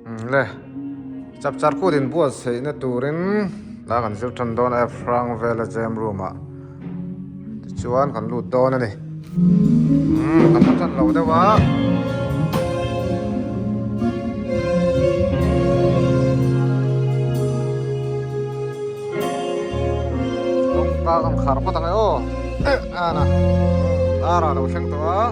Le chapchar kut in buatsaihna turin la kan zir tan dawn a hrang vela jam room ah tichuan kan lut dawn a ni umm kan la tan lo deuh a. Kawngka kan khar phawt ang e aw ana ar ah lo thleng tawh a.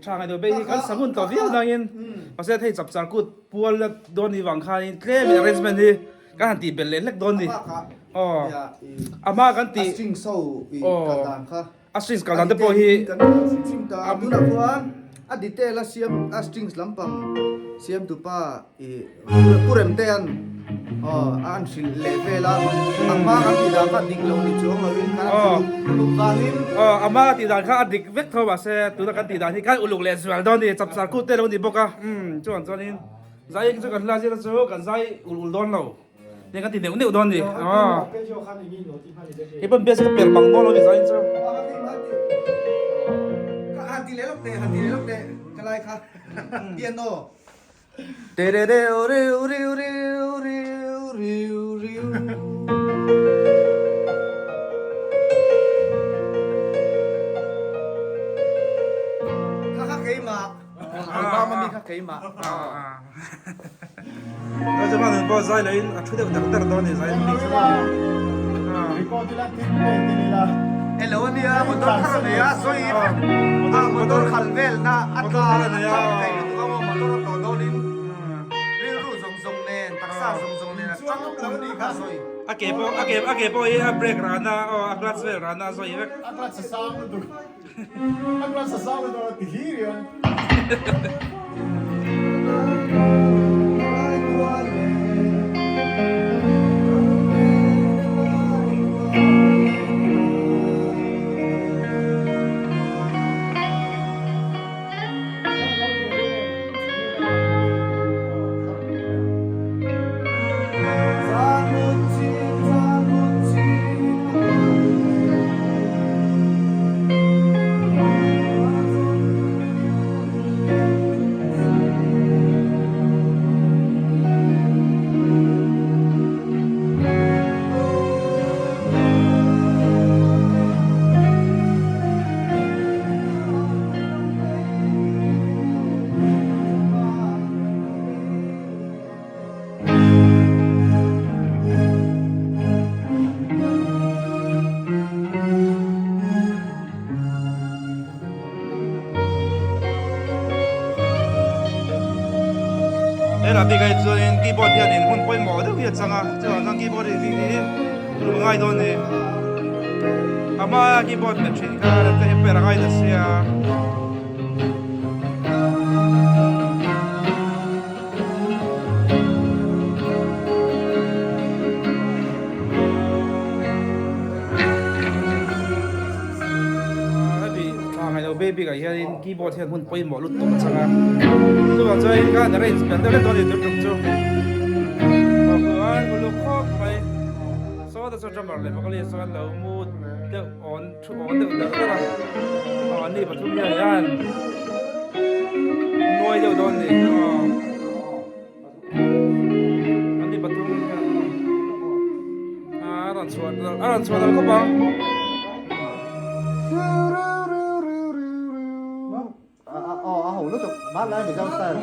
Tha ngaih bay hi kan sangun tawh viau nangin mahse thei chap char kut pual la dawn ni vang khanin tlem in arrangement hi kan han tih belh leh hlek dawn ni aw a hma kan tih a strings kal dan te pawh hi tunah khuan a detail a siam a strings lampang siam tupa i Pu Remtean aw a an hrilh leh vel a a hma kan tih dan kha dik lo ni chuang loin kan uluk vangin aw a hma tih dan kha a dik vek tho mahse tuna kan tih dan hi kan uluk leh zual dawn ni chapchar kut te lo ni bawk a umm chuan chuanin zai chu kan hla zir chu kan zai ul ul dawn lo. Nia kan ti neuh neuh dawn ni. Aw. Hei pawn bias ka per mang dawn lo ni zain chu. Han ti leh lawk teh, han ti leh lawk teh ka lai kha. Piano. Terereu riu riu riu riu riu riu. Kha kha keimah. Album ami kha keimah. Rajaman an pawh zai loin a thu deuh dar dar dawn a ni zai an tih chu. Hello ania motor thar a nei a sawi a motor khalh vel na a tla a tang thei lutuk a maw motor a tawh dawn in rilru zawng zawng nen taksa zawng zawng nen a tang ul nih kha sawi. A ke pawh a ke a ke pawh hi a brake rana aw a clutch vel rana a sawi vek. A clutch a sang lutuk. A clutch a sang lutuk a ti hlir hian. Helah bik ah chuanin keyboard hianin hun pawimawh deuh hi a chang a chuvang chuan keyboard hi hi uluk a ngai dawn a ni a hmaa keyboard hmet thin kha remte hi per a ngai ta sia. Hemi thla ngaih lo baby ah hianin keyboard hian hmun pawimawh lut tawp a chang a chuvang chuan ka han arrange pian deuh hlek dawn a ni tun tum chu uluk khawp mai saw te chu drummer leh vocalist chuan lo mu deuh awn Thu aw deuh deuh deuh a, aw an ni pathum hian hian nuai deuh dawn ni aw an ni pathum hian a rawn chhuah a rawn chhuah dal khawp ang. Aw a ho lutuk hmanlai Mizo style.